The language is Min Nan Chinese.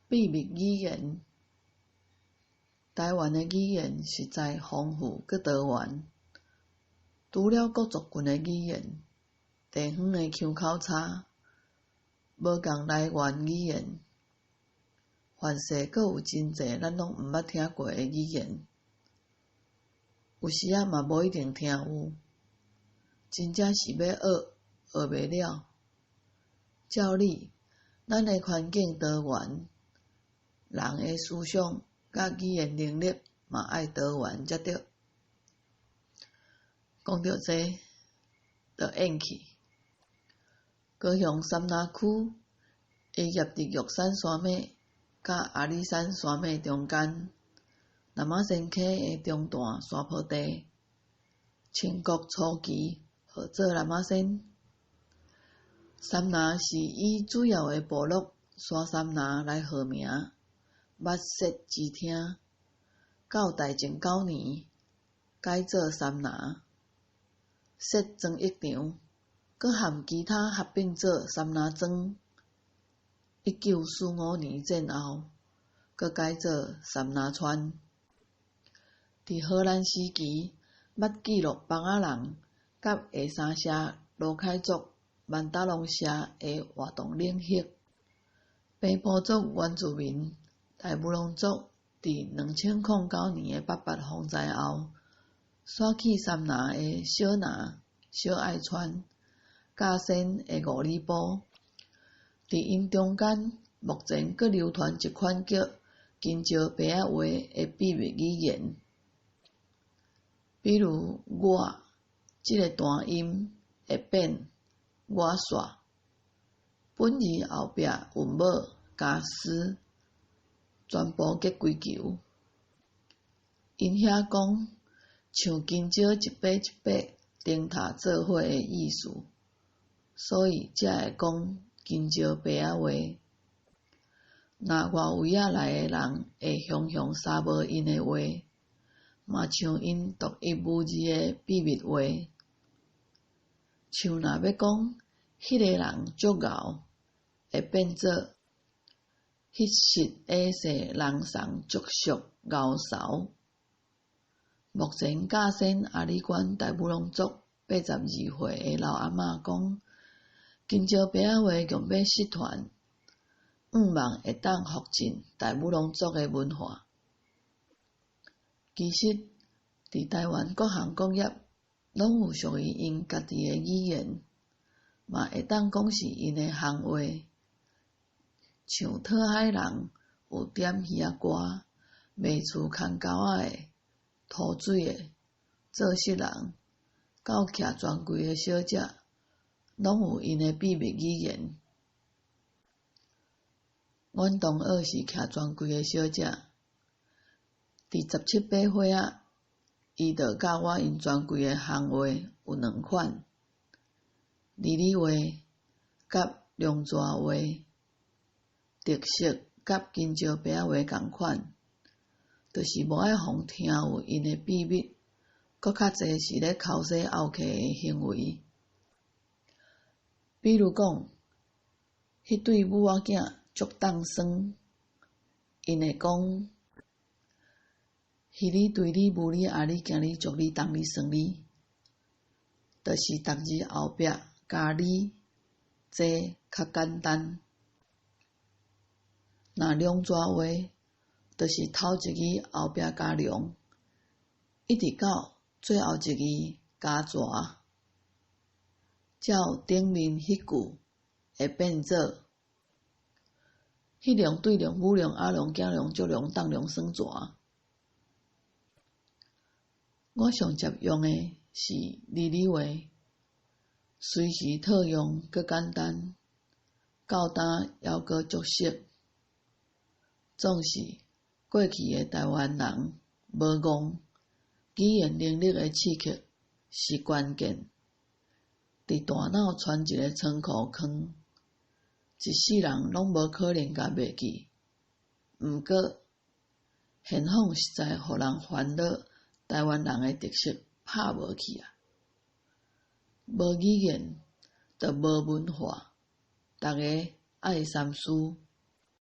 秘密語言。台灣的語言實在豐富閣多元，除了各族群的語言、地方的腔口差、無仝來源語言，凡勢閣有真濟咱攏毋捌聽過的語言，有時仔嘛無一定聽有，真正是欲學，學袂了。照理，咱的環境多元，人的思想佮語言能力嘛愛多元才對。講著這，就厭去。高雄杉林區，伊夾佇玉山山脈佮阿里山山脈中間，那瑪仙溪的中段山坡地，清國初期號做那瑪仙。杉林是以主要的部落沙杉林來號名，捌說之聽。到大正九年，改做杉林。設莊役場，閣和其他合併做杉林莊。1945年戰後，閣改做杉林村。佇荷蘭時期，捌記錄枋仔人佮下三社魯凱族萬達隆社的活動領域。平埔族原住民大武龍族佇2009年的八八風災後，徙去杉林的小林、小愛村、甲仙的五里埔。佇𪜶中間，目前閣流傳一款叫金石白仔話的秘密語言。比如我這个單音會變我煞，本字後壁韻母加絲，全部結規球。𪜶遐講像金石一塊一塊燈塔做伙的意思，所以才會講金石白仔話。若外圍仔來的人會雄雄捎無𪜶的話，嘛像𪜶獨一無二的秘密話。像若欲講彼个人足𠢕，會變做彼實下世人欉足俗𠢕梢。目前甲仙阿里關大武龍族82歲的老阿嬤講，金石白仔話強欲失傳，向望會當復振大武龍族的文化。其實，佇台灣各行各業攏有屬於𪜶家己的語言，嘛會當講是𪜶的行話。像討海人有點魚仔歌，賣厝牽鈎仔的、塗水的、做穡人，到徛專櫃的小姐，攏有𪜶的秘密語言。阮同學是徛專櫃的小姐，佇17、8歲仔，伊就教我𪜶專櫃的行話有兩款：厘厘話佮龍蛇話，特色佮金石白仔話仝款，就是無愛予人聽有𪜶的秘密，閣較濟是咧剾洗漚客的行為。比如講，彼對母仔囝足凍酸，𪜶會講：彼里對里無里阿里今日足哩凍哩酸哩，就是逐字後壁加哩，這較簡單。若龍蛇話，就是頭一字後壁加龍，一直到最後一字加蛇。照頂面彼句會變做：彼龍對龍母龍阿龍囝龍足龍凍龍耍蛇。我上捷用的是厘厘話，隨時套用閣簡單，到今猶閣足熟。總是過去的台灣人無戇，語言能力的刺激是關鍵。佇大腦躥一个倉庫囥，一世人攏無可能共袂記。毋過，現況實在予人煩惱，台灣人的特色拍無去啊！無語言，就無文化，逐家愛三思。